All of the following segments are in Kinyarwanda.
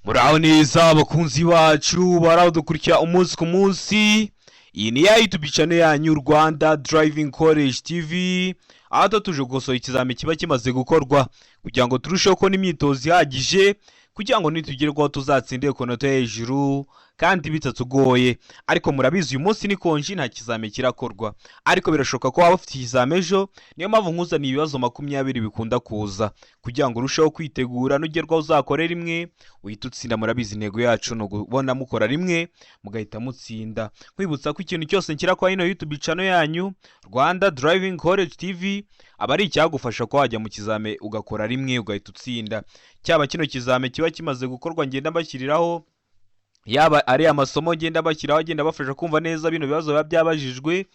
Muraho neza abakunzi bacu baradukurikira umunsi ku munsi. Iyi ni ya YouTube channel yanyu, Rwanda Driving College TV, aho tuba tuje gukosora ikizami kiba kimaze gukorwa kugira ngo turusheho kubona imyitozo ihagije, kugira ngo nitugerwaho tuzatsinde ku nota yo hejuru kandi bitatugoye. Ariko murabizi, uyu munsi ni konji, nta kizami kirakorwa, ariko birashoboka ko waba ufite ikizami ejo. Niyo mpamvu nkuzaniye ibibazo 20 bikunda kuza kugira ngo urusheho kwitegura, nugerwaho uzakore rimwe uhite utsinda. Murabizi, intego yacu ni ukubona mukora rimwe mugahita mutsinda. Nkwibutsa ko ikintu cyose nshyira kwa ino YouTube channel yanyu, Rwanda Driving College TV, aba ari icyagufasha ko wajya mu kizame ugakora rimwe ugahita utsinda. Cyaba kino kizame kiba kimaze gukorwa ngenda mbashyiriraho, yaba ari amasomo ngenda bashyiraho agenda abafasha kumva neza bino bibazo biba byabajijwe,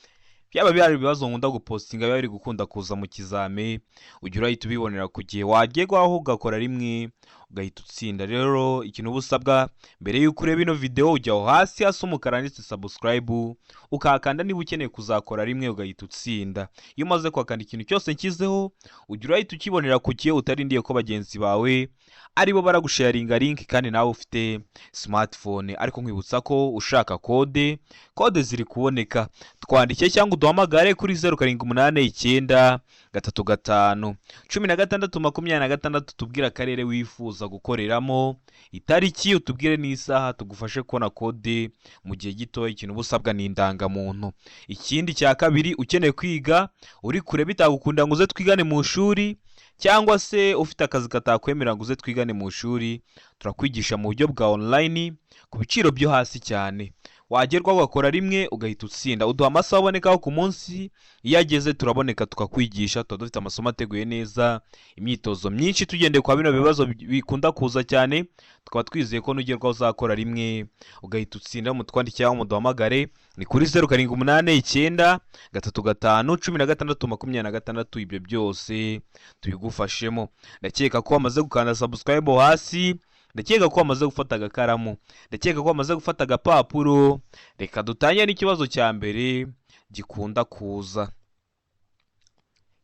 byaba byari ibibazo nkunda gupostinga biba biri gukunda kuza mu kizame, ujya urahita ubibonera ku gihe, wagerwaho ugakora rimwe ugahita utsinda. Rero ikintu uba usabwa mbere y'uko ureba ino video, ujya aho hasi hasa umukara handitse subscribe, ukahakanda niba ukeneye kuzakora rimwe ugahita utsinda. Iyo umaze kuhakanda, ikintu cyose nshyizeho ujya urahita ukibonera ku gihe, utarindiye ko bagenzi bawe aribo baragusharinga link kandi nawe ufite smartphone. Ariko nkwibutsa ko ushaka code, code ziri kuboneka. Twandike cyangwa uduhamagare kuri 0789351626, tubwire akarere wifuza gukoreramo, itariki, utubwire n'isaha, tugufashe kubona code mu gihe gito. Ikintu uba usabwa ni indangamuntu. Ikindi cya kabiri, ukeneye kwiga uri kure bitagukunda ngo uze twigane mu ishuri, cyangwa se ufite akazi katakwemerera ngo uze twigane mu ishuri, turakwigisha mu buryo bwa online ku biciro byo hasi cyane. Wagerwaho ugakora rimwe ugahita utsinda. Uduha amasaha abonekaho ku munsi, iyo ageze turaboneka tukakwigisha. Tuba dufite amasomo ateguye neza, imyitozo myinshi tugendeye kwa bino bibazo bikunda kuza cyane. Tukaba twizeye ko nugerwaho uzakora rimwe ugahita utsinda. Mutwandikire cyangwa muduhamagare, ni kuri 0789351626. Ibyo byose tubigufashemo. Ndakeka ko wamaze gukanda subscribe hasi, ndakeka ko wamaze gufata agakaramu, ndakeka ko wamaze gufata agapapuro. Reka dutangire n'ikibazo cya mbere gikunda kuza.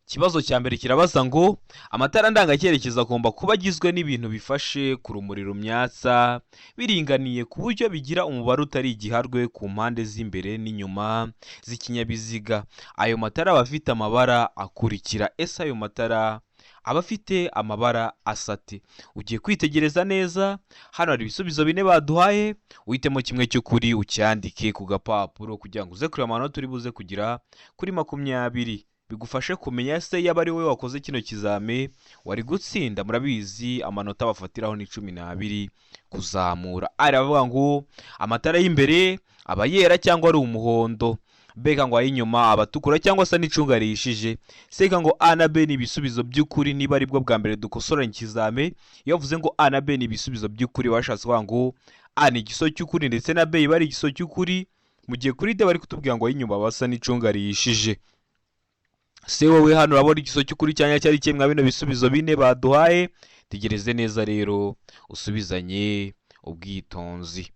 Ikibazo cya mbere kirabaza ngo: amatara ndangacyerekezo agomba kuba agizwe n'ibintu bifashe ku rumuri rumyatsa biringaniye ku buryo bigira umubare utari igiharwe ku mpande z'imbere n'inyuma z'ikinyabiziga. Ayo matara aba afite amabara akurikira. Ese ayo matara aba afite amabara asa ate? Ugiye kwitegereza neza, hano hari ibisubizo bine baduhaye, uhitemo kimwe cy'ukuri ucyandike ku gapapuro kugira ngo uze kureba amanota uri buze kugira kuri 20, bigufashe kumenya se yaba ari wowe wakoze kino kizame wari gutsinda. Murabizi, amanota bafatiraho ni 12 kuzamura. Aravuga ngo amatara y'imbere aba yera cyangwa ari umuhondo, mbega ngo ay'inyuma aba atukura cyangwa se n'icunga rihishije. Seka ngo A na B ni ibisubizo by'ukuri. Niba aribwo bwa mbere dukosoranye ikizame, iyo bavuze ngo A na B ni ibisubizo by'ukuri, bashatse kuvuga ngo A ni igisubizo cy'ukuri ndetse na B iba ari igisubizo cy'ukuri, mu gihe kuri D bari kutubwira ngo ay'inyuma basa n'icunga rihishije. Se wowe hano urabona igisubizo cy'ukuri cyangwa cyari kimwe mwa bino bisubizo bine baduhaye? Tegereze neza rero, usubizanye ubwitonzi.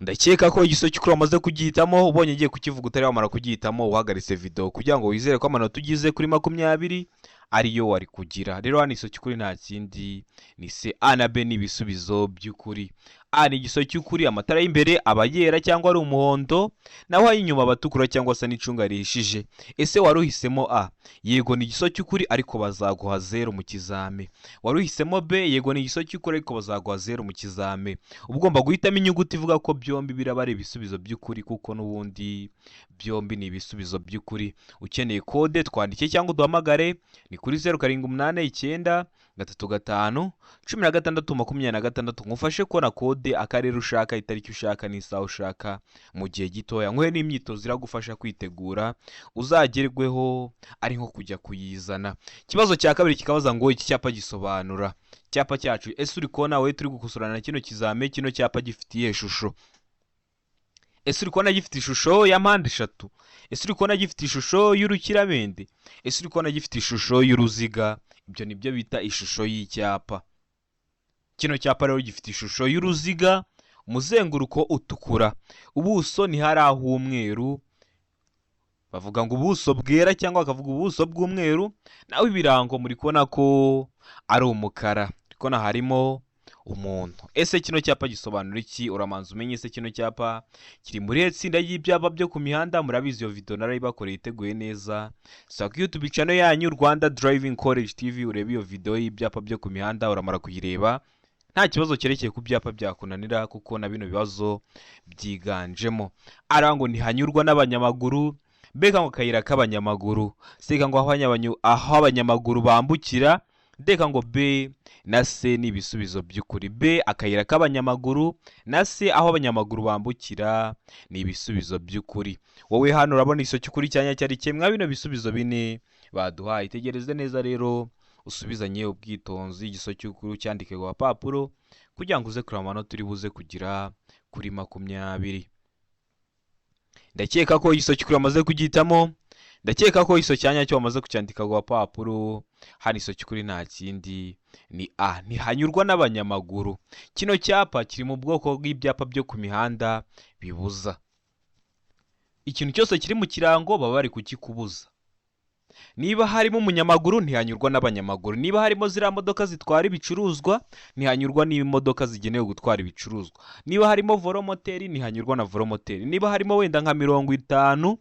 Ndakeka ko igisubizo cy'ukuri wamaze kugihitamo. Ubonye ngiye kukivuga utari wamara kugihitamo, uhagaritse video kugira ngo wizere ko amanota ugize kuri 20 ariyo wari kugira. Rero hano igisubizo cy'ukuri nta kindi, ni C. A na B ni ibisubizo by'ukuri. A ni igisubizo cy'ukuri, amatara y'imbere aba yera cyangwa ari umuhondo, naho ay'inyuma aba atukura cyangwa se n'icunga rihishije. Ese wari uhisemo A? Yego, ni igisubizo cy'ukuri, ariko bazaguha 0 mu kizame. Wari uhisemo B? Yego, ni igisubizo cy'ukuri, ariko bazaguha 0 mu kizame. Uba ugomba guhitamo inyuguti ivuga ko byombi biraba ari ibisubizo by'ukuri, kuko n'ubundi byombi ni ibisubizo by'ukuri. Ukeneye code, twandike cyangwa uduhamagare, ni kuri 0789351626, ngufashe kubona code, akarere ushaka, itariki ushaka n'isaha ushaka mu gihe gitoya. Nkuhe n'imyitozo iragufasha kwitegura, uzagerweho ari nko kujya kuyizana. Ikibazo cya kabiri kikabaza ngo: iki cyapa gisobanura icyapa cyacu. Ese uri kubona, wowe turi gukosorana kino kizame, kino cyapa gifite iyihe shusho? Ese uri kubona gifite ishusho ya mpande eshatu? Ese uri kubona gifite ishusho y'urukiramende? Ese uri kubona gifite ishusho y'uruziga? Ibyo ni byo bita ishusho y'icyapa. Kino cyapa rero gifite ishusho y'uruziga, umuzenguruko utukura, ubuso ni hari ah'umweru. Bavuga ngo ubuso bwera cyangwa bakavuga ubuso bw'umweru, naho ibirango muri kubona ko ari umukara. Uri kubona harimo umuntu. Ese kino cyapa gisobanura iki? Uramanza umenye ese kino cyapa kiri muri irihe tsinda ry'ibyapa byo ku mihanda? Murabizi, iyo video narayibakoreye iteguye neza. Saka YouTube channel yanyu Rwanda Driving College TV, urebe iyo video y'ibyapa byo ku mihanda. Uramara kuyireba, nta kibazo cyerekeye ku byapa byakunanira, kuko na bino bibazo byiganjemo. Ara ngo ntihanyurwa n'abanyamaguru, mbega ngo akayira k'abanyamaguru, seka ngo aho abanyamaguru bambukira, ndeka ngo B na C ni ibisubizo by'ukuri. B, akayira k'abanyamaguru, na C, aho abanyamaguru bambukira, ni ibisubizo by'ukuri. Wowe hano urabona igiso cy'ukuri cyanya cyari kimwe bino bisubizo bine baduhaye. Itegereze neza rero, usubizanye ubwitonzi igiso cy'ukuri, cyandike ku gapapuro kugira ngo uze kureba amanota uri buze kugira kuri 20. Ndakeka ko igiso cy'ukuri wamaze kugihitamo. Ndakeka ko igiso cya nyacyo wamaze kucyandika ku gapapuro. Hano igiso cy'ukuri nta kindi, ni A, ntihanyurwa n'abanyamaguru. Kino cyapa kiri mu bwoko bw'ibyapa byo ku mihanda bibuza. Ikintu cyose kiri mu kirango baba bari kukikubuza. Niba harimo umunyamaguru, ntihanyurwa n'abanyamaguru. Niba harimo ziriya modoka zitwara ibicuruzwa, ntihanyurwa n'imodoka zigenewe gutwara ibicuruzwa. Niba harimo velomoteri, ntihanyurwa na velomoteri. Niba harimo wenda nka 50,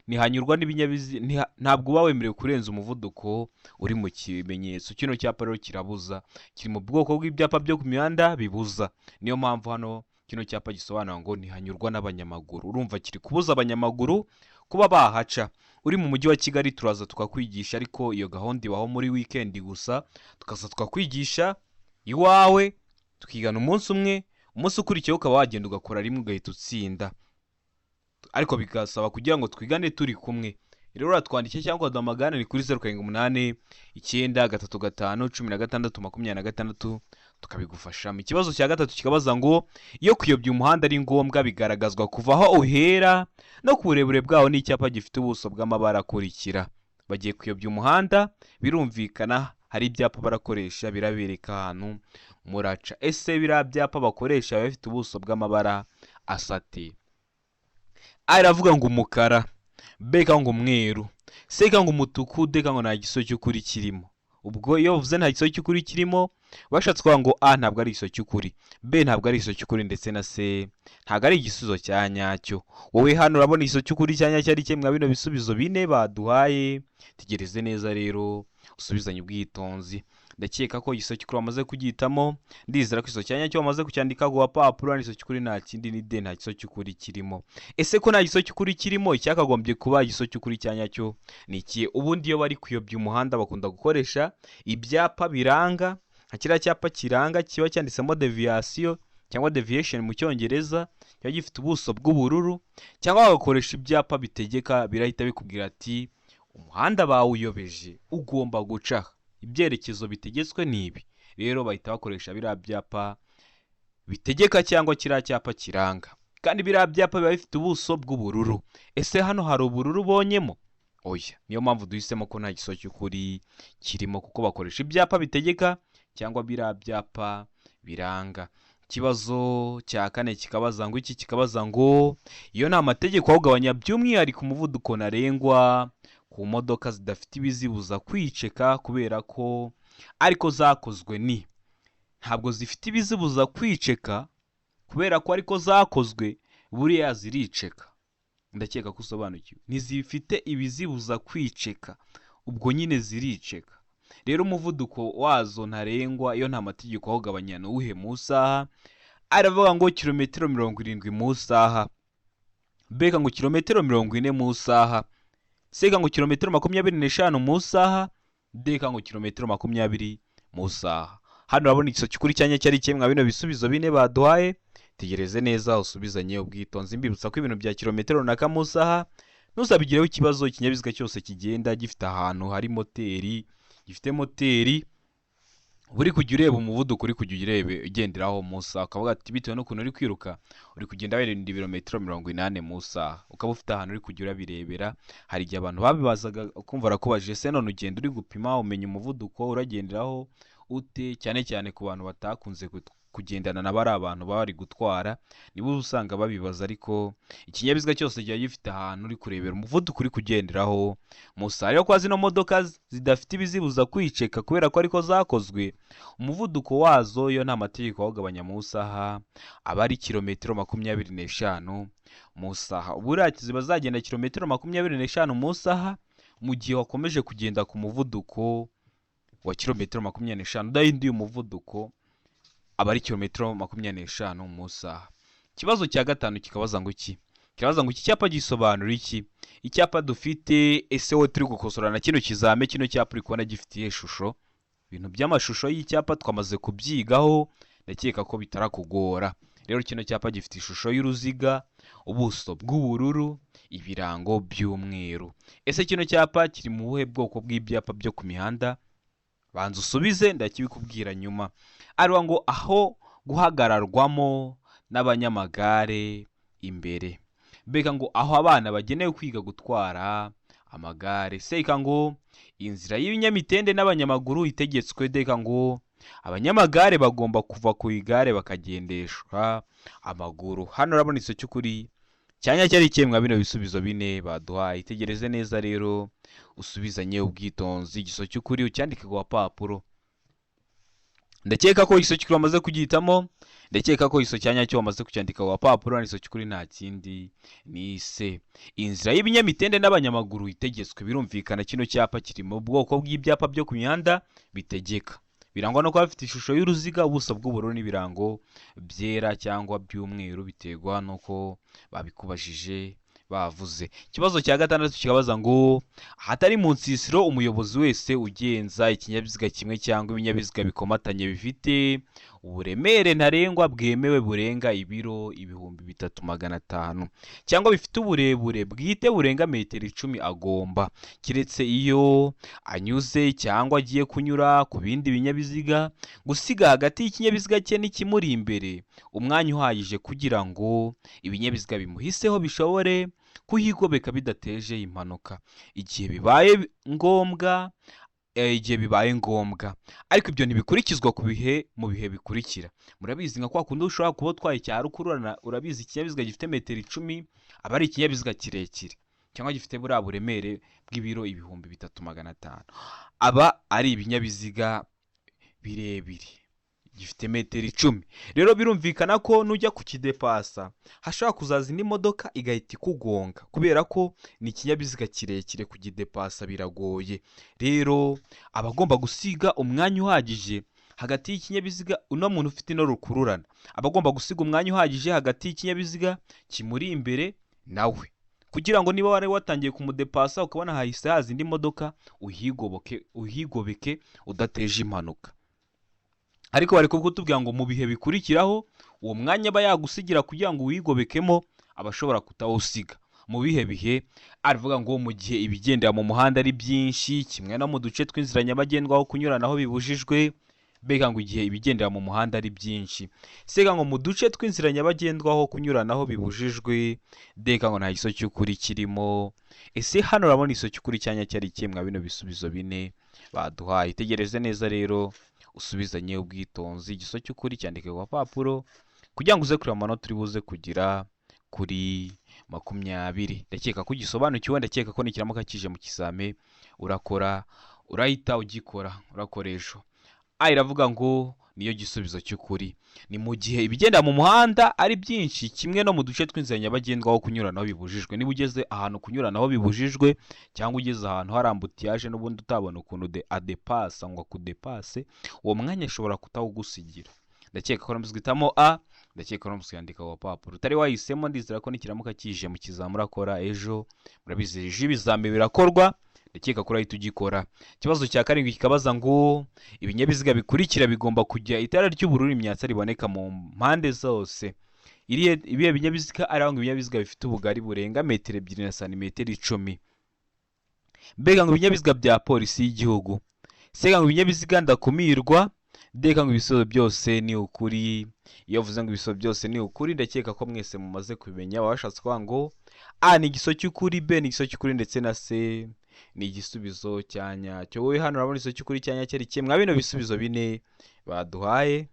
ntihanyurwa n'ibinyabiziga, ntabwo uba wemerewe kurenza umuvuduko uri mu kimenyetso. Kino cyapa rero kirabuza, kiri mu bwoko bw'ibyapa byo ku mihanda bibuza. Niyo mpamvu hano kino cyapa gisobanura ngo ntihanyurwa n'abanyamaguru. Urumva kiri kubuza abanyamaguru kuba bahaca. Uri mu mujyi wa Kigali turaza tukakwigisha, ariko iyo gahunda ibaho muri weekend gusa. Tukaza tukakwigisha iwawe, tukigana umunsi umwe, umunsi ukurikiyeho ukaba wagenda ugakora rimwe ugahita utsinda, ariko bigasaba kugira ngo twigane turi kumwe. Rero uratwandikiye cyangwa ukaduhamagara, ni kuri 0789351626, tukabigufashamo. Ikibazo cya gatatu kikabaza ngo iyo kuyobya umuhanda ari ngombwa, bigaragazwa kuva aho uhera no ku burebure bwawo n'icyapa gifite ubuso bw'amabara akurikira. Bagiye kuyobya umuhanda, birumvikana hari ibyapa barakoresha birabereka ahantu muraca. Ese biriya byapa bakoresha biba bifite ubuso bw'amabara asate? A iravuga ngo umukara, B ngo umweru, C ngo umutuku, D ngo nta gisubizo cy'ukuri kirimo. Ubwo iyo bavuze nta gisubizo cy'ukuri kirimo, bashatse kuvuga ngo A ntabwo ari igisubizo cy'ukuri, B ntabwo ari igisubizo cy'ukuri, ndetse na C ntabwo ari igisubizo cya nyacyo. Wowe hano urabona igisubizo cy'ukuri cya nyacyo ari kimwe bino bisubizo bine baduhaye. Tegereze neza rero, usubizanye ubwitonzi. Ndakeka ko igisubizo cy'ukuri wamaze kugihitamo. Ndizera ko igisubizo cya nyacyo wamaze kucyandika ku gapapuro. Igisubizo cy'ukuri nta kindi, ni D, nta gisubizo cy'ukuri kirimo. Ese ko nta gisubizo cy'ukuri kirimo, icyakagombye kuba igisubizo cy'ukuri cya nyacyo ni ikihe? Ubundi iyo bari kuyobya umuhanda bakunda gukoresha ibyapa biranga, nka kiriya cyapa kiranga kiba cyanditsemo déviation cyangwa deviation mu Cyongereza, kiba gifite ubuso bw'ubururu, cyangwa bagakoresha ibyapa bitegeka, birahita bikubwira ati umuhanda bawuyobeje, ugomba guca aha, ibyerekezo bitegetswe ni ibi. Rero bahita bakoresha biriya byapa bitegeka cyangwa kiriya cyapa kiranga, kandi biriya byapa biba bifite ubuso bw'ubururu. Ese hano hari ubururu ubonyemo? Oya. Niyo mpamvu duhisemo ko nta gisubizo cy'ukuri kirimo, kuko bakoresha ibyapa bitegeka cyangwa biriya byapa biranga. Ikibazo cya kane kikabaza ngo iki? Kikabaza ngo iyo nta mategeko awugabanya by'umwihariko umuvuduko ntarengwa ku modoka zidafite ibizibuza kwiceka kubera ko ariko zakozwe, ni ntabwo zifite ibizibuza kwiceka kubera ko ariko zakozwe, buriya ziriceka. Ndakeka ko usobanukiwe. Ntizifite ibizibuza kwiceka, ubwo nyine ziriceka. Rero umuvuduko wazo ntarengwa iyo nta mategeko awugabanya ni uwuhe mu isaha? Aravuga ngo kilometero 70 mu isaha, B ngo kilometero 40 mu isaha, C ngo kilometero 25 mu isaha, D ngo kilometero 20 mu isaha. Hano urabona igisubizo cy'ukuri cyanya cyari kimwe bino bisubizo bine baduhaye. Tegereze neza, usubizanye ubwitonzi. Mbibutsa ko ibintu bya kilometero runaka mu isaha ntuzabigireho ikibazo. Ikinyabiziga cyose kigenda gifite ahantu hari moteri, gifite moteri, uri kujya ureba umuvuduko uri kujya urebe ugenderaho mu isaha, ukavuga ati bitewe n'ukuntu uri kwiruka, uri kugenda wirinda ibirometero 80 mu isaha, ukaba ufite ahantu uri kujya urabirebera. Hari igihe abantu babibazaga, ukumva arakubajije se none ugenda uri gupima umenya umuvuduko uragenderaho? ute? Cyane cyane ku bantu batakunze kugendana na bari abantu bari gutwara, nibo usanga babibaza. Ariko ikinyabiziga cyose kiba gifite ahantu uri kurebera umuvuduko uri kugenderaho mu saha. Rero kwa zino modoka zidafite ibizibuza kwiceka kubera ko ariko zakozwe, umuvuduko wazo yo nta mategeko awugabanya mu isaha, aba ari kilometero 25 mu saha. Buriya ziba zagenda kilometero 25 mu saha mu gihe wakomeje kugenda ku muvuduko wa kilometero 25, udahinduye umuvuduko, aba ari kilometero 25 mu saha. Ikibazo cya gatanu kikabaza ngo iki? Kirabaza ngo iki cyapa gisobanura iki? Icyapa dufite, ese wowe turi gukosora na kino kizame, kino cyapa uri kubona gifite iyihe shusho? Ibintu by'amashusho y'icyapa twamaze kubyigaho, ndakeka ko bitarakugora. Rero kino cyapa gifite ishusho y'uruziga, ubuso bw'ubururu, ibirango by'umweru. Ese kino cyapa kiri mu buhe bwoko bw'ibyapa byo ku mihanda? Banza usubize, ndakibikubwira nyuma. Ariwa ngo aho guhagararwamo n'abanyamagare imbere, mbega ngo aho abana bagenewe kwiga gutwara amagare, seka ngo inzira y'ibinyamitende n'abanyamaguru itegetswe, deka ngo abanyamagare bagomba kuva ku igare bakagendeshwa amaguru. Hano urabona igice cy'ukuri cyanya cyari ikemwa bino bisubizo bine baduhaye. Itegereze neza rero, usubizanye ubwitonzi igiso cy'ukuri, ucyandike ku gapapuro. Ndakeka ko igiso cy'ukuri wamaze kugihitamo, ndakeka ko igiso cya nyacyo wamaze kucyandika ku gapapuro. Igiso cy'ukuri nta kindi, ni se inzira y'ibinyamitende n'abanyamaguru itegetswe. Birumvikana, kino cyapa kiri mu bwoko bw'ibyapa byo ku mihanda bitegeka, birangwa no kuba bifite ishusho y'uruziga, ubuso bw'ubururu n'ibirango byera cyangwa by'umweru, biterwa n'uko babikubajije bavuze. Ikibazo cya gatandatu kikabaza ngo ahatari mu nsisiro, umuyobozi wese ugenza ikinyabiziga kimwe cyangwa ibinyabiziga bikomatanye bifite uburemere ntarengwa bwemewe burenga ibiro 3500 cyangwa bifite uburebure bwite burenga metero 10 agomba, keretse iyo anyuze cyangwa agiye kunyura ku bindi binyabiziga, gusiga hagati y'ikinyabiziga cye n'ikimuri imbere umwanya uhagije kugira ngo ibinyabiziga bimuhiseho bishobore kuhigobeka bidateje impanuka igihe bibaye ngombwa. Ariko ibyo ntibikurikizwa ku bihe mu bihe bikurikira. Murabizi, nka kwa kundi ushobora kuba utwaye icya rukururana. Urabizi, ikinyabiziga gifite metero 10 aba ari ikinyabiziga kirekire, cyangwa gifite buriya buremere bw'ibiro 3500, aba ari ibinyabiziga birebire. Gifite metero 10 rero, birumvikana ko nujya kukidepasa hashobora kuzaza indi modoka igahita ikugonga, kubera ko ni ikinyabiziga kirekire, kugidepasa biragoye. Rero aba agomba gusiga umwanya uhagije hagati y'ikinyabiziga, uno muntu ufite ino rukururana aba agomba gusiga umwanya uhagije hagati y'ikinyabiziga kimuri imbere nawe, kugira ngo niba wari watangiye kumudepasa ukabona hahise haza indi modoka, uhigoboke, uhigobeke udateje impanuka. Ariko bari kutubwira ngo mu bihe bikurikiraho, uwo mwanya aba yagusigira kugira ngo uwigobekemo aba ashobora kutawusiga. Mu bihe bihe? Aravuga ngo mu gihe ibigendera mu muhanda ari byinshi, kimwe no mu duce tw'inzira nyabagendwa aho kunyuranaho bibujijwe. Mbega ngo igihe ibigendera mu muhanda ari byinshi, sega ngo mu duce tw'inzira nyabagendwa aho kunyuranaho bibujijwe, deka ngo nta giso cy'ukuri kirimo. Ese hano urabona igiso cy'ukuri cyanya cyari ikihe bino bisubizo bine baduhaye? Itegereze neza rero, usubizanye ubwitonzi igiso cy'ukuri, cyandike ku gapapuro kugira ngo uze kureba amanota uri buze kugira kuri 20. Ndakeka ko ugisobanukiwe, ndakeka ko nikiramuka kije mu kizame urakora, urahita ugikora, urakoresha. A iravuga ngo niyo gisubizo cy'ukuri, ni mu gihe ibigenda mu muhanda ari byinshi, kimwe no mu duce tw'inzira nyabagendwa aho kunyuranaho bibujijwe. Niba ugeze ahantu kunyuranaho bibujijwe, cyangwa ugeze ahantu hari embouteillage, n'ubundi utabona ukuntu de adepasa ngo akudepase, uwo mwanya ashobora kutawugusigira. Ndakeka ko uramutse uhitamo A, ndakeka ko uramutse uyandika ku gapapuro utari wahisemo. Ndizera ko nikiramuka kije mu kizami urakora ejo. Murabizi, ejo ibizami birakorwa, ndakeka ko urahita ugikora. Ikibazo cya karindwi kikabaza ngo ibinyabiziga bikurikira bigomba kujya itara ry'ubururu imyatsa riboneka mu mpande zose. Ibihe binyabiziga? Ari ngo ibinyabiziga bifite ubugari burenga metero 2 na santimetero 10, mbega ngo ibinyabiziga bya polisi y'igihugu, sega ngo ibinyabiziga ndakumirwa, ndeka ngo ibisubizo byose ni ukuri. Iyo uvuze ngo ibisubizo byose ni ukuri, ndakeka ko mwese mumaze kubimenya, baba bashatse kuvuga ngo A ni igiso cy'ukuri, B ni igiso cy'ukuri, ndetse na C. ni igisubizo cya nyacyo. Wowe hano urabona igisubizo cy'ukuri cya nyacyo ari kimwe mwa bino bisubizo bine baduhaye.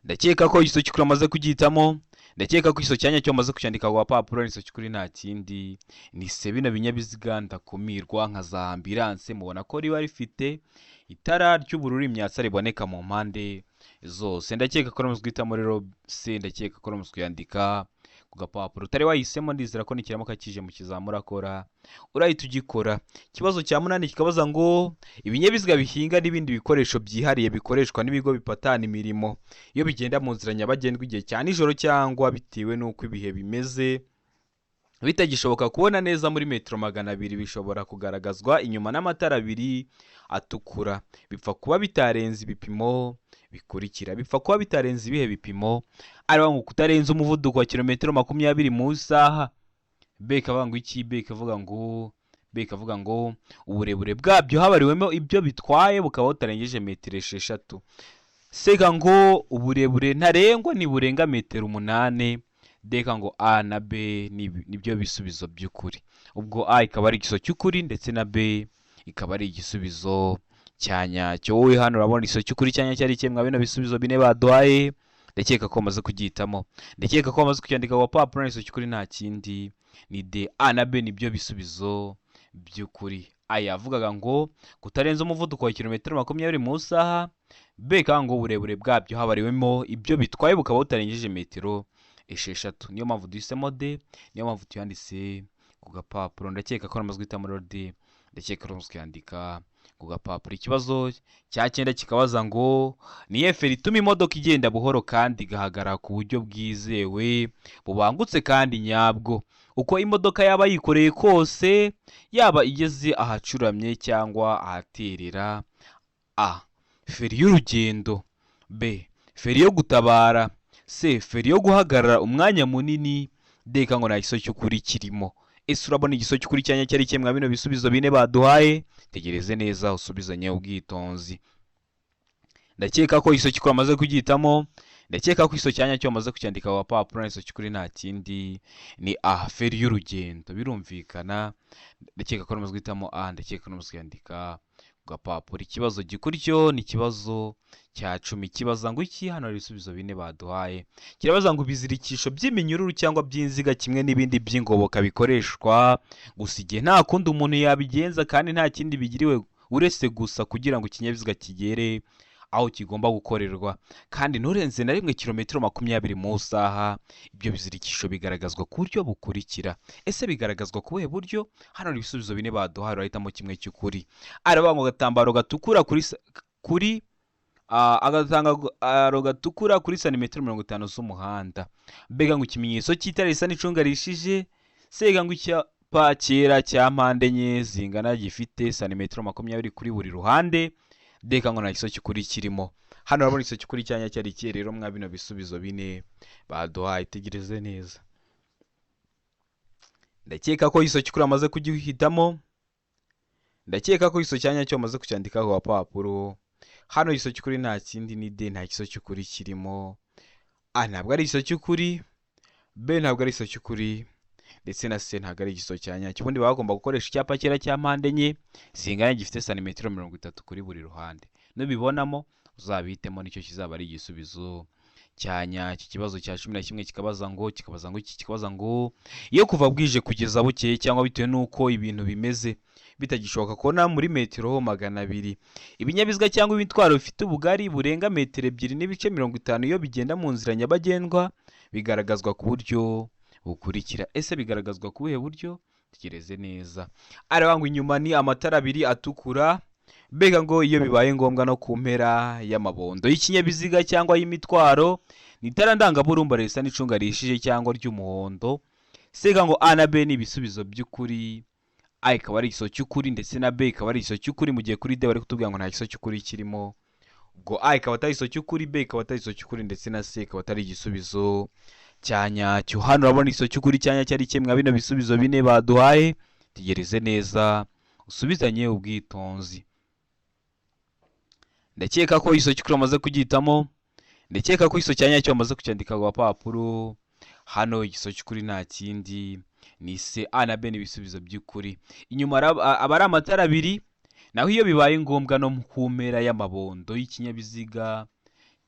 Ndakeka ko igisubizo cy'ukuri amaze kugihitamo. Ndakeka ko igisubizo cya nyacyo wamaze kucyandika ku gapapuro. Igisubizo cy'ukuri nta kindi ni C. Bino binyabiziga ndakumirwa nka za ambulance, mubona ko riba rifite itara ry'ubururu, imyatsa riboneka mu mpande zose. Ndakeka ko namaze guhitamo rero C. Ndakeka ko namaze kuyandika ku gapapuro. Utari wahisemo, ndizera ko nikiramuka kije mu kizamura akora urahita ugikora. Ikibazo cya munani kikabaza ngo ibinyabiziga bihinga n'ibindi bikoresho byihariye bikoreshwa n'ibigo bipatana imirimo iyo bigenda mu nzira nyabagendwa igihe cya nijoro cyangwa bitewe n'uko ibihe bimeze bitagishoboka kubona neza muri metero 200, bishobora kugaragazwa inyuma n'amatara abiri atukura, bipfa kuba bitarenze ibipimo bikurikira. Bipfa kuba bitarenze ibihe bipimo? Ariho ngo kutarenza umuvuduko wa kilometero 20 mu isaha. B ikavuga ngo iki? B ikavuga ngo uburebure bwabyo habariwemo ibyo bitwaye bukaba butarengeje metero 6. C ngo uburebure ntarengwa ntiburenga metero 8. D ngo A na B nibyo bisubizo by'ukuri. Ubwo A ikaba ari igisubizo cy'ukuri ndetse na B ikaba ari igisubizo cya nyacyo. Wowe hano urabona igisubizo cy'ukuri cya nyacyo ari kimwe mwa bino bisubizo bine baduhaye. Ndakeka ko wamaze kugihitamo, ndakeka ko wamaze kucyandika ku gapapuro. Igisubizo cy'ukuri nta kindi ni D. A na B nibyo bisubizo by'ukuri. A yavugaga ngo kutarenza umuvuduko wa kilometero 20 mu isaha. B ikavuga ngo uburebure bwabyo habariwemo ibyo bitwaye bukaba butarengeje metero 6. Niyo mpamvu duhisemo D, niyo mpamvu tuyanditse ku gapapuro. Ndakeka ko namaze guhitamo rero D, ndakeka ko namaze kuyandika ku gapapuro. Ikibazo cya cyenda kikabaza ngo ni iyihe feri ituma imodoka igenda buhoro kandi igahagarara ku buryo bwizewe, bubangutse kandi nyabwo, uko imodoka yaba yikoreye kose, yaba igeze ahacuramye cyangwa ahaterera? A, feri y'urugendo. B, feri yo gutabara. C, feri yo guhagarara umwanya munini. D ngo nta gisubizo cy'ukuri kirimo. Ese urabona igisubizo cy'ukuri cya nyacyo ari kimwe mwa bino bisubizo bine baduhaye? Tegereze neza, usubizanye ubwitonzi. Ndakeka ko igisubizo cy'ukuri wamaze kugihitamo. Ndakeka ko igisubizo cya nyacyo wamaze kucyandika ku gapapuro. Igisubizo cy'ukuri nta kindi ni A, feri y'urugendo. Birumvikana, ndakeka ko namaze guhitamo A, ndakeka ko namaze kuyandika ku gapapuro. Ikibazo gikurikiyeho ni ikibazo cya 10. Kibaza ngo iki? Hano hari ibisubizo bine baduhaye. Kirabaza ngo ibizirikisho by'iminyururu cyangwa by'inziga kimwe n'ibindi by'ingoboka bikoreshwa gusa igihe nta kundi umuntu yabigenza kandi nta kindi bigiriwe uretse gusa kugira ngo ikinyabiziga kigere aho kigomba gukorerwa, kandi nturenze na rimwe kilometero 20 mu isaha. Ibyo bizirikisho bigaragazwa ku buryo bukurikira. Ese bigaragazwa ku buhe buryo? Hano hari ibisubizo bine baduhaye, urahitamo kimwe cy'ukuri. Aravuga ngo agatambaro gatukura kuri agatambaro gatukura kuri santimetero 50 z'umuhanda. Mbega ngo ikimenyetso cy'itara risa n'icunga rishije. Sega ngo icyapa cyera cya mpande enye zingana gifite santimetero 20 kuri buri ruhande. D ngo nta gisubizo cy'ukuri kirimo. Hano urabona igisubizo cy'ukuri cya nyacyo ari ikihe rero mwa bino bisubizo bine baduhaye? Tegereze neza. Ndakeka ko igisubizo cy'ukuri wamaze kugihitamo. Ndakeka ko igisubizo cya nyacyo wamaze kucyandikaho ku gapapuro. Hano igisubizo cy'ukuri nta kindi ni D, nta gisubizo cy'ukuri kirimo. A ntabwo ari igisubizo cy'ukuri, B ntabwo ari igisubizo cy'ukuri, ndetse na C ntabwo ari igisubizo cya nyacyo. Ubundi baba bagomba gukoresha icyapa cyera cya mpande enye zingana gifite santimetero 30 kuri buri ruhande. Nubibonamo uzabihitemo, nicyo kizaba ari igisubizo cya nyacyo. Ikibazo cya 11 kikabaza ngo iki? Kikabaza ngo iyo kuva bwije kugeza bukeye cyangwa bitewe n'uko ibintu bimeze bitagishoboka kubona muri metero 200, ibinyabiziga cyangwa imitwaro bifite ubugari burenga metero 2.50 iyo bigenda mu nzira nyabagendwa, bigaragazwa ku buryo bukurikira. Ese bigaragazwa ku buhe buryo? Tegereze neza. Aravuga ngo inyuma ni amatara abiri atukura. Mbega ngo iyo bibaye ngombwa no ku mpera y'amabondo y'ikinyabiziga cyangwa y'imitwaro ni itara ndangaburumbare risa n'icunga rihishije cyangwa ry'umuhondo. Sega ngo A na B ni ibisubizo by'ukuri. A ikaba ari igisubizo cy'ukuri ndetse na B ikaba ari igisubizo cy'ukuri, mu gihe kuri D bari kutubwira ngo nta gisubizo cy'ukuri kirimo. Ubwo A ikaba atari igisubizo cy'ukuri, B ikaba atari igisubizo cy'ukuri, ndetse na C ikaba atari igisubizo cya nyacyo. Hano urabona igisubizo cy'ukuri cya nyacyo ari kimwe mwa bino bisubizo bine baduhaye. Tegereze neza, usubizanye ubwitonzi. Ndakeka ko igisubizo cy'ukuri wamaze kugihitamo. Ndakeka ko igisubizo cya nyacyo wamaze kucyandika ku gapapuro. Hano igisubizo cy'ukuri nta kindi Ni C. A na B ni ibisubizo by'ukuri. Inyuma aba ari amatara abiri, naho iyo bibaye ngombwa no ku mpera y'amabondo y'ikinyabiziga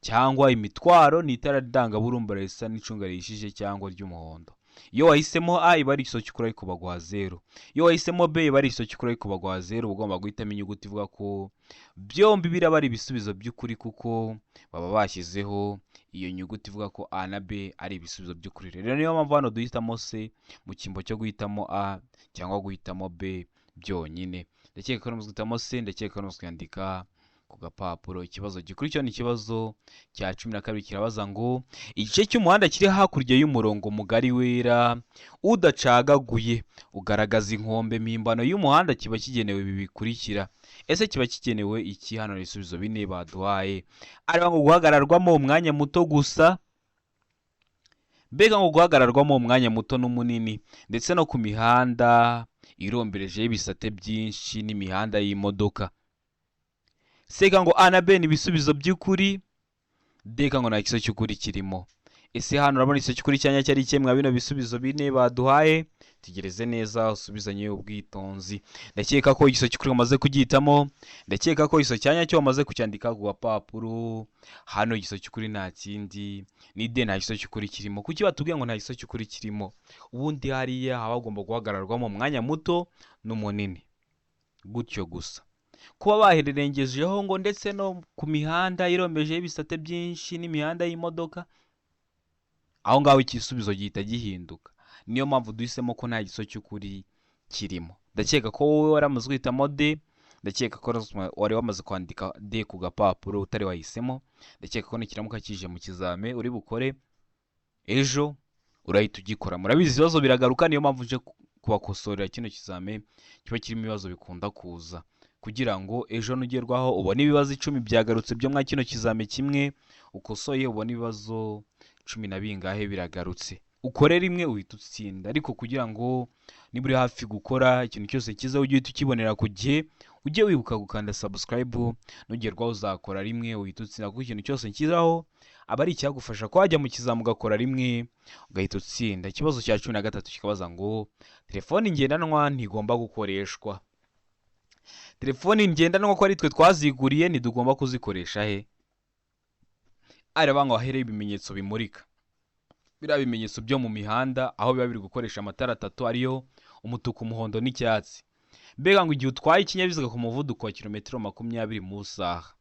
cyangwa imitwaro ni itara ndangaburumbura risa n'icunga rihishije cyangwa ry'umuhondo. Iyo wahisemo A iba ari igisubizo cy'ukuri ariko baguha 0. Iyo wahisemo B iba ari igisubizo cy'ukuri ariko baguha 0. Uba ugomba guhitamo inyuguti ivuga ko byombi biraba ari ibisubizo by'ukuri, kuko baba bashyizeho iyo nyuguti ivuga ko A na B ari ibisubizo by'ukuri. Rero niyo mpamvu hano duhitamo C mu cyimbo cyo guhitamo A cyangwa guhitamo B byonyine. Ndakeka ko namaze guhitamo C, ndakeka ko namaze kuyandika ku gapapuro. Ikibazo gikurikira ni ikibazo cya 12, kirabaza ngo igice cy'umuhanda kiri hakurya y'umurongo mugari wera udacagaguye ugaragaza inkombe mpimbano y'umuhanda kiba kigenewe ibi bikurikira. Ese kiba kigenewe iki? Hano ni ibisubizo bine baduhaye. Areba ngo guhagararwamo umwanya muto gusa, mbega ngo guhagararwamo umwanya muto n'umunini, ndetse no ku mihanda iromberejeho ibisate byinshi n'imihanda y'imodoka. Seka ngo A na B ni ibisubizo by'ukuri, D ngo nta gisubizo cy'ukuri kirimo. Ese hano urabona igisubizo cy'ukuri cyanya cyari ikihe mwa bino bisubizo bine baduhaye? Tegereze neza usubizanye ubwitonzi. Ndakeka ko igisubizo cy'ukuri wamaze kugihitamo, ndakeka ko igisubizo cyanya cyo wamaze kucyandika ku gapapuro. Hano igisubizo cy'ukuri nta kindi ni D, nta gisubizo cy'ukuri kirimo. Kuki batubwiye ngo nta gisubizo cy'ukuri kirimo? Ubundi hariya haba hagomba guhagararwamo umwanya muto n'umunini gutyo gusa. Kuba bahererengejeho ngo ndetse no ku mihanda irombejeho ibisate byinshi n'imihanda y'imodoka, aho ngaho igisubizo gihita gihinduka. Niyo mpamvu duhisemo ko nta gisubizo cy'ukuri kirimo. Ndakeka ko wowe waramaze guhitamo D, ndakeka ko wari wamaze kwandika D ku gapapuro utari wahisemo. Ndakeka ko nikiramuka kije mu kizame uri bukore ejo urahita ugikora. Murabizi ibibazo biragaruka, niyo mpamvu nje kubakosorera kino kizame kiba kirimo ibibazo bikunda kuza, kugira ngo ejo nugerwaho ubone ibibazo 10 byagarutse byo mwa kino kizame kimwe ukosoye, ubone ibibazo 10 na bingahe biragarutse, ukore rimwe uhita utsinda. Ariko kugira ngo niba uri hafi gukora ikintu cyose cyiza ujye uhita ukibonera ku gihe, ujye wibuka gukanda subscribe, nugerwaho uzakora rimwe uhita utsinda, kuko ikintu cyose nshyizeho aba ari icyagufasha ko wajya mu kizami ugakora rimwe ugahita utsinda. Ikibazo cya 13 kikabaza ngo telefoni ngendanwa ntigomba gukoreshwa. Telefoni ngendanwa ko ari twe twaziguriye ntidugomba kuzikoresha he? Areba ngo ahereye ibimenyetso bimurika, biriya bimenyetso byo mu mihanda aho biba biri gukoresha amatara atatu ariyo umutuku, umuhondo n'icyatsi. Mbega ngo igihe utwaye ikinyabiziga ku muvuduko wa kilometero 20 mu isaha,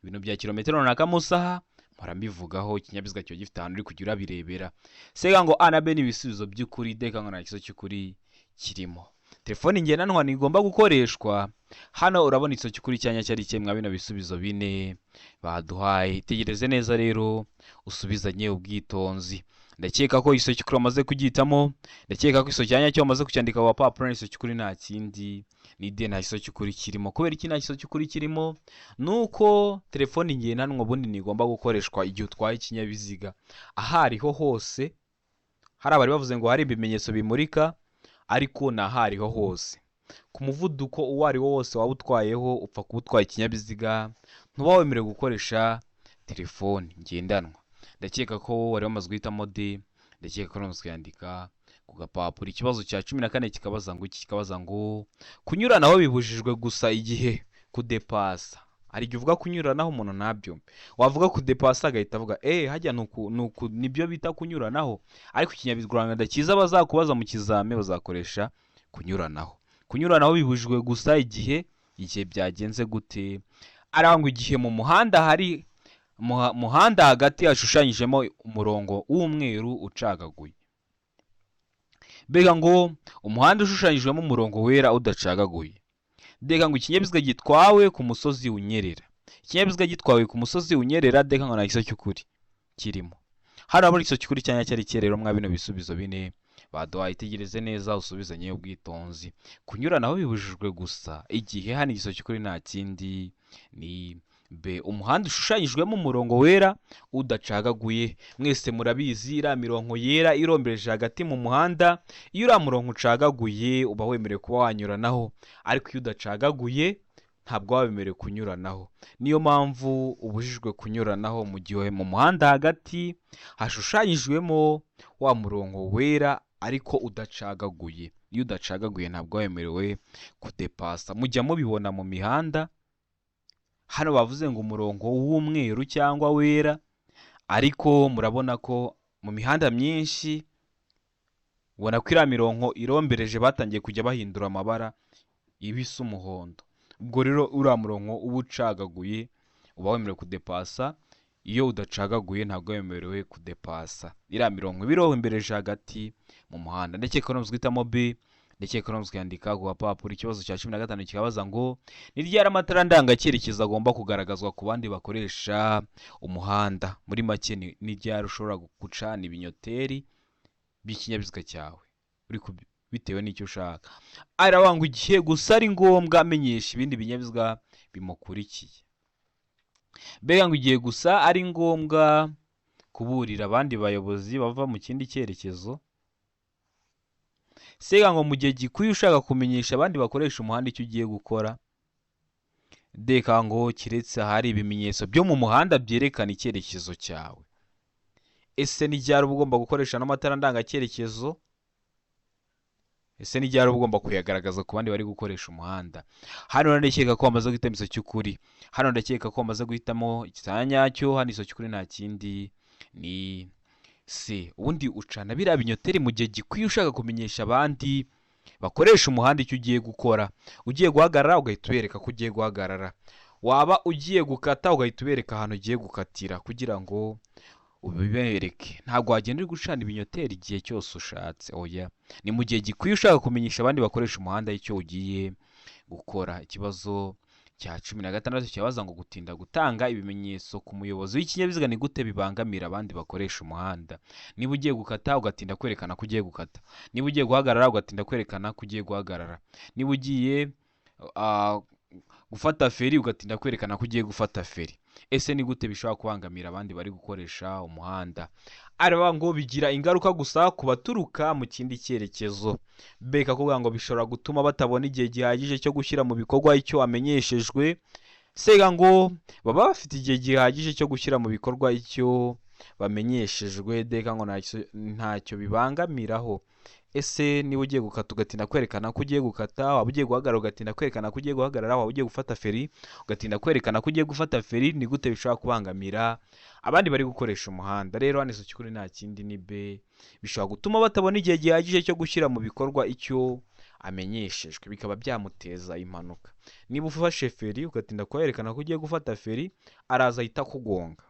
ibintu bya kilometero runaka mu isaha mpora mbivugaho, ikinyabiziga kiba gifite ahantu uri kujya urabirebera. Sega ngo A na B ni ibisubizo by'ukuri, D ngo nta gisubizo cy'ukuri kirimo. Telefoni ngendanwa ntigomba gukoreshwa. Hano urabona igisubizo cy'ukuri cyanya cyari ikihe mwa bino bisubizo bine baduhaye? Tegereze neza rero usubizanye ubwitonzi. Ndakeka ko igisubizo cy'ukuri wamaze kugihitamo, ndakeka ko igisubizo cyanya cyo wamaze kucyandika ku gapapuro. Igisubizo cy'ukuri nta kindi ni D, nta gisubizo cy'ukuri kirimo. Kubera iki nta gisubizo cy'ukuri kirimo? Nuko telefoni ngendanwa ubundi ntigomba gukoreshwa igihe utwaye ikinyabiziga aho ariho hose. Hari abari bavuze ngo hari ibimenyetso bimurika, ariko ni aho ariho hose ku muvuduko uwo ari wo wose waba utwayeho, upfa kuba utwaye ikinyabiziga ntuba wemerewe gukoresha telefoni ngendanwa. Ndakeka ko wari wamaze guhitamo D, ndakeka ko wamaze kuyandika ku gapapuro. Ikibazo cya 14 kikabaza ngo iki? Kikabaza ngo kunyuranaho bibujijwe gusa igihe kudepasa. Hari igihe uvuga kunyuranaho umuntu ntabyumve, wavuga kudepasa agahita avuga hajya nuku nibyo bita kunyuranaho. Ariko ikinyarwanda cyiza bazakubaza mu kizame bazakoresha kunyuranaho. Kunyuranaho bibujijwe gusa igihe byagenze gute? Arangwa igihe mu muhanda hari muhanda hagati hashushanyijemo umurongo w'umweru ucagaguye. Mbega ngo umuhanda ushushanyijwemo umurongo wera udacagaguye. Mbega ngo ikinyabiziga gitwawe ku musozi unyerera. Ikinyabiziga gitwawe ku musozi unyerera, deka ngo nta gisubizo cy'ukuri kirimo. Hano urabona igisubizo cy'ukuri cyanya cyari ikihe rero mwa bino bisubizo bine baduhaye? Itegereze neza usubizanye ubwitonzi. Kunyuranaho bibujijwe gusa igihe, hano igisubizo cy'ukuri nta kindi ni B, umuhanda ushushanyijwemo umurongo wera udacagaguye. Mwese murabizi iriya mirongo yera irombereje hagati mu muhanda, iyo uriya murongo ucagaguye uba wemerewe kuba wanyuranaho, ariko iyo udacagaguye ntabwo waba wemerewe kunyuranaho. Niyo mpamvu ubujijwe kunyuranaho mu gihe mu muhanda hagati hashushanyijwemo wa murongo wera ariko udacagaguye. Iyo udacagaguye ntabwo wemerewe kudepasa. Mujya mubibona mu mihanda, hano bavuze ngo umurongo w'umweru cyangwa wera, ariko murabona ko mu mihanda myinshi ubona ko iriya mirongo irombereje batangiye kujya bahindura amabara, iba isa umuhondo. Ubwo rero uriya murongo uba ucagaguye uba wemerewe kudepasa, iyo udacagaguye ntabwo wemerewe kudepasa. Iriya mirongo iba irombereje hagati mu muhanda. Ndakeka ko guhitamo B, ndakeka ko kuyandika ku gapapuro. Ikibazo cya 15 kikabaza ngo ni ryari amatara ndangacyerekezo agomba kugaragazwa ku bandi bakoresha umuhanda? Muri make ni ryari ushobora gucana ibinyoteri by'ikinyabiziga cyawe uri bitewe n'icyo ushaka. Aravuga ngo igihe gusa ari ngombwa amenyesha ibindi binyabiziga bimukurikiye. Mbega ngo igihe gusa ari ngombwa kuburira abandi bayobozi bava mu kindi cyerekezo. Sega ngo mu gihe gikwiye ushaka kumenyesha abandi bakoresha umuhanda icyo ugiye gukora. Deka ngo keretse ahari ibimenyetso byo mu muhanda byerekana icyerekezo cyawe. Ese ni ryari uba ugomba gukoresha n'amatara ndangacyerekezo? Ese ni ryari uba ugomba kuyagaragaza ku bandi bari gukoresha umuhanda? Hano ndakeka ko wamaze guhitamo igiso cy'ukuri. Hano ndakeka ko wamaze guhitamo icya nyacyo. Hano igiso cy'ukuri nta kindi ni C. Ubundi ucana biriya binyoteri mu gihe gikwiye ushaka kumenyesha abandi bakoresha umuhanda icyo ugiye gukora. Ugiye guhagarara ugahita ubereka ko ugiye guhagarara, waba ugiye gukata ugahita ubereka ahantu ugiye gukatira kugira ngo ubibereke. Ntabwo wagenda uri gucana ibinyoteri igihe cyose ushatse, oya, ni mu gihe gikwiye ushaka kumenyesha abandi bakoresha umuhanda icyo ugiye gukora. Ikibazo cya 16 kibaza ngo gutinda gutanga ibimenyetso ku muyobozi w'ikinyabiziga ni gute bibangamira abandi bakoresha umuhanda? Niba ugiye gukata ugatinda kwerekana ko ugiye gukata, niba ugiye guhagarara ugatinda kwerekana ko ugiye guhagarara, niba ugiye gufata feri ugatinda kwerekana ko ugiye gufata feri, ese ni gute bishobora kubangamira abandi bari gukoresha umuhanda? Aravuga ngo bigira ingaruka gusa ku baturuka mu kindi cyerekezo. Beka kuvuga ngo bishobora gutuma batabona igihe gihagije cyo gushyira mu bikorwa icyo amenyeshejwe. Sega ngo baba bafite igihe gihagije cyo gushyira mu bikorwa icyo bamenyeshejwe. Deka ngo ntacyo bibangamiraho. Ese niba ugiye gukata ugatinda kwerekana ko ugiye gukata, waba ugiye guhagarara ugatinda kwerekana ko ugiye guhagarara, waba ugiye gufata feri ugatinda kwerekana ko ugiye gufata feri, ni gute bishobora kubangamira abandi bari gukoresha umuhanda? Rero hano igiso cy'ukuri nta kindi ni B, bishobora gutuma batabona igihe gihagije cyo gushyira mu bikorwa icyo amenyeshejwe, bikaba byamuteza impanuka. Niba ufashe feri ugatinda kwerekana ko ugiye gufata feri, araza ahita akugonga.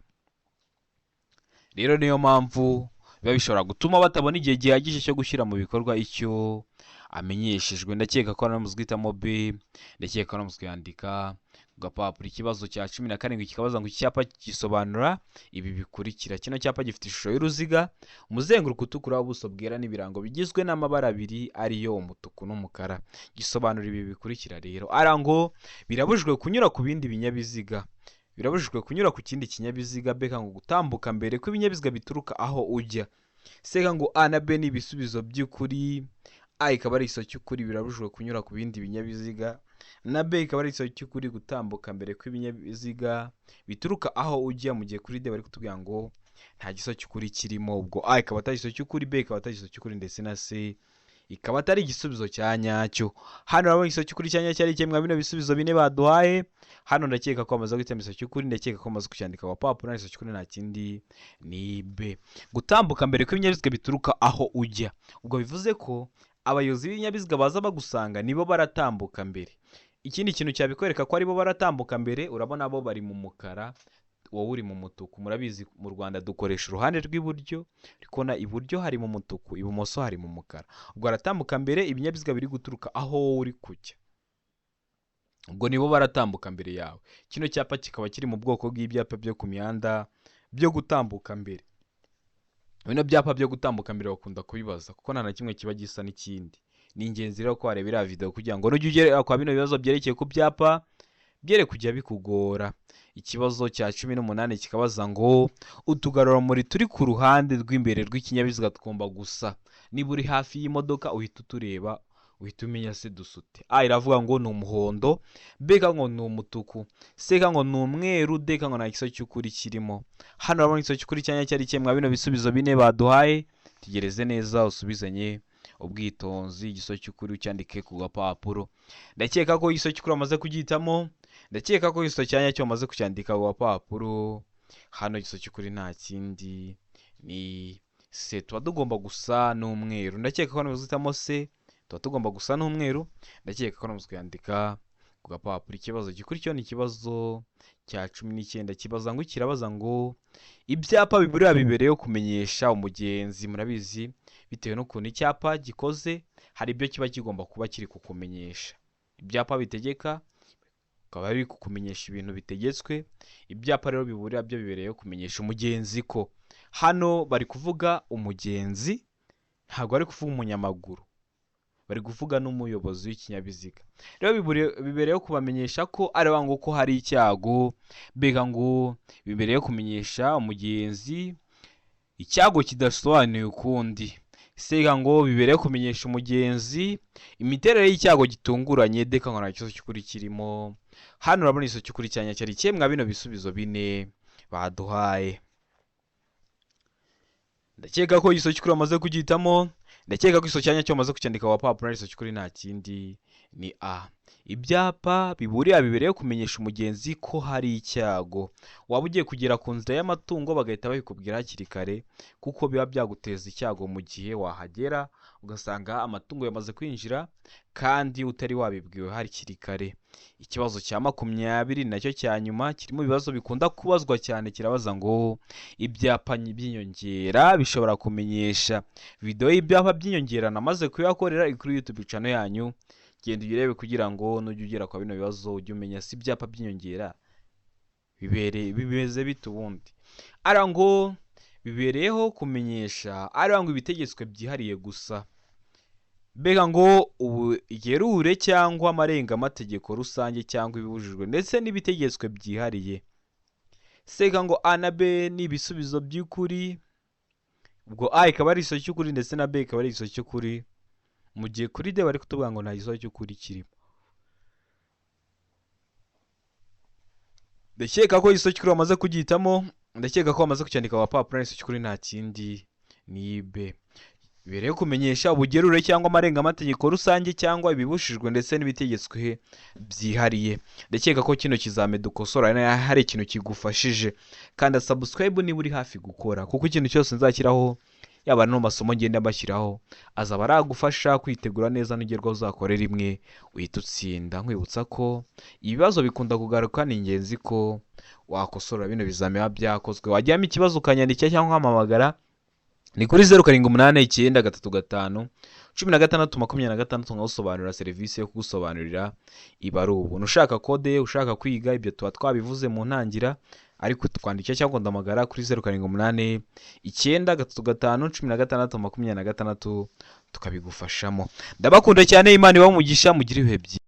Rero niyo mpamvu biba bishobora gutuma batabona igihe gihagije cyo gushyira mu bikorwa icyo amenyeshejwe. Ndakeka ko hano guhitamo B, ndakeka ko hano kuyandika ku gapapuro. Ikibazo cya 17 kikabaza ngo iki cyapa gisobanura ibi bikurikira. Kino cyapa gifite ishusho y'uruziga, umuzenguruko utukura, ubuso bwera n'ibirango bigizwe n'amabara abiri ariyo umutuku n'umukara. Gisobanura ibi bikurikira rero. Ara ngo birabujijwe kunyura ku bindi binyabiziga, birabujijwe kunyura ku kindi kinyabiziga. Beka ngo gutambuka mbere kw'ibinyabiziga bituruka aho ujya. Seka ngo A na B ni ibisubizo by'ukuri. A ikaba ari igiso cy'ukuri, birabujijwe kunyura ku bindi binyabiziga, na B ikaba ari igiso cy'ukuri, gutambuka mbere kw'ibinyabiziga bituruka aho ujya, mu gihe kuri D bari kutubwira ngo nta giso cy'ukuri kirimo. Ubwo A ikaba atari igiso cy'ukuri, B ikaba atari igiso cy'ukuri, ndetse na C ikaba atari igisubizo cya nyacyo. Hano urabona igiso cy'ukuri cya nyacyo ari kimwe bino bisubizo bine baduhaye. Hano ndakeka ko bamaze guhitamo igiso cy'ukuri, ndakeka ko bamaze kucyandika ku gapapuro. Igiso cy'ukuri nta kindi ni B, gutambuka mbere kw'ibinyabiziga bituruka aho ujya. Ubwo bivuze ko abayobozi b'ibinyabiziga baza bagusanga nibo baratambuka mbere. Ikindi kintu cyabikwereka ko aribo baratambuka mbere, urabona bo bari mu mukara, wowe uri mu mutuku. Murabizi mu Rwanda dukoresha uruhande rw'iburyo, uri kubona iburyo hari mu mutuku, ibumoso hari mu mukara. Ubwo baratambuka mbere ibinyabiziga biri guturuka aho wowe uri kujya, ubwo nibo baratambuka mbere yawe. Kino cyapa kikaba kiri mu bwoko bw'ibyapa byo ku mihanda byo gutambuka mbere. Bino byapa byo gutambuka mbere bakunda kubibaza kuko nta na kimwe kiba gisa n'ikindi. Ni ingenzi rero ko wareba iriya video kugira ngo nujya ugera kwa bino bibazo byerekeye ku byapa byere kujya bikugora. Ikibazo cya 18 kikabaza ngo utugarurarumuri turi ku ruhande rw'imbere rw'ikinyabiziga tugomba gusa. Niba uri hafi y'imodoka uhita utureba, uhita umenya se dusute. A iravuga ngo ni umuhondo, B ngo ni umutuku, C ngo ni umweru, D ngo nta giso cy'ukuri kirimo. Hano urabona igiso cy'ukuri cyanya cyari kimwe bino bisubizo bine baduhaye. Tegereze neza, usubizanye ubwitonzi igisubizo cy'ukuri, ucyandike ku gapapuro. Ndakeka ko igisubizo cy'ukuri wamaze kugihitamo. Ndakeka ko igisubizo cya nyacyo wamaze kucyandika ku gapapuro. Hano igisubizo cy'ukuri nta kindi, ni C. Tuba tugomba gusa n'umweru. Ndakeka ko namaze guhitamo C, tuba tugomba gusa n'umweru. Ndakeka ko namaze kuyandika ku gapapuro. Ikibazo gikurikiyeho ni ikibazo cya 19, kibaza ngo, kirabaza ngo ibyapa biburira bibereyeho kumenyesha umugenzi. Murabizi, bitewe n'ukuntu icyapa gikoze, hari ibyo kiba kigomba kuba kiri kukumenyesha. Ibyapa bitegeka bikaba biri kukumenyesha ibintu bitegetswe. Ibyapa rero biburira byo bibereyeho kumenyesha umugenzi ko, hano bari kuvuga umugenzi, ntabwo bari kuvuga umunyamaguru, bari kuvuga n'umuyobozi w'ikinyabiziga. Rero bibereyeho kubamenyesha ko areba ngo ko hari icyago. Mbega ngo bibereyeho kumenyesha umugenzi icyago kidasobanuye ukundi. Sega ngo bibereyeho kumenyesha umugenzi imiterere y'icyago gitunguranye. Deka ngo nta kibazo cy'ukuri kirimo. Hano urabona igisubizo cy'ukuri cya nyacyo ari ikihe mwa bino bisubizo bine baduhaye? Ndakeka ko igisubizo cy'ukuri wamaze kugihitamo. Ndakeka ko igisubizo cya nyacyo wamaze kucyandika ku gapapuro. Igisubizo cy'ukuri nta kindi, ni A. Ibyapa biburira bibereyeho kumenyesha umugenzi ko hari icyago. Waba ugiye kugera ku nzira y'amatungo, bagahita babikubwira hakiri kare, kuko biba byaguteza icyago mu gihe wahagera ugasanga amatungo yamaze kwinjira kandi utari wabibwiwe hakiri kare. Ikibazo cya 20, nacyo cya nyuma, kirimo ibibazo bikunda kubazwa cyane, kirabaza ngo ibyapa by'inyongera bishobora kumenyesha. Videwo y'ibyapa by'inyongera namaze kuyakorera, iri kuri YouTube channel yanyu, genda uyirebe kugira ngo nujya ugera kwa bino bibazo ujye umenya si ibyapa by'inyongera bibereye bimeze bite ubundi. Ara ngo bibereyeho kumenyesha, ara ngo ibitegetswe byihariye gusa. Mbega ngo ubugerure cyangwa amarengamategeko rusange cyangwa ibibujijwe ndetse n'ibitegetswe byihariye. Seka ngo A na B ni ibisubizo by'ukuri. Ubwo A ikaba ari igisubizo cy'ukuri ndetse na B ikaba ari igisubizo cy'ukuri, mu gihe kuri D bari kutubwira ngo nta gisubizo cy'ukuri kirimo. Ndakeka ko igisubizo cy'ukuri wamaze kugihitamo. Ndakeka ko wamaze kucyandika ku gapapuro. Igisubizo cy'ukuri nta kindi, ni B. Bibereyeho kumenyesha ubugerure cyangwa amarengamategeko rusange cyangwa ibibujijwe ndetse n'ibitegetswe byihariye. Ndakeka ko kino kizame dukosora hari ikintu kigufashije. Kanda subscribe niba uri hafi gukora, kuko ikintu cyose nzashyiraho, yaba no masomo ngenda mbashyiraho, azaba aragufasha kwitegura neza, nugerwaho uzakore rimwe uhita utsinda. Nkwibutsa ko ibibazo bikunda kugaruka, ni ingenzi ko wakosora bino bizami biba byakozwe. Wagiramo ikibazo ukanyandikira cyangwa ukampamagara, ni kuri 0789351626, nkagusobanurira. Serivisi yo kugusobanurira iba ari ubuntu. Ushaka kode, ushaka kwiga, ibyo tuba twabivuze mu ntangira, ariko twandikira cyangwa ndahamagara kuri 0789351626, tukabigufashamo. Ndabakunda cyane, Imana ibahe umugisha, mugire ibihe byiza.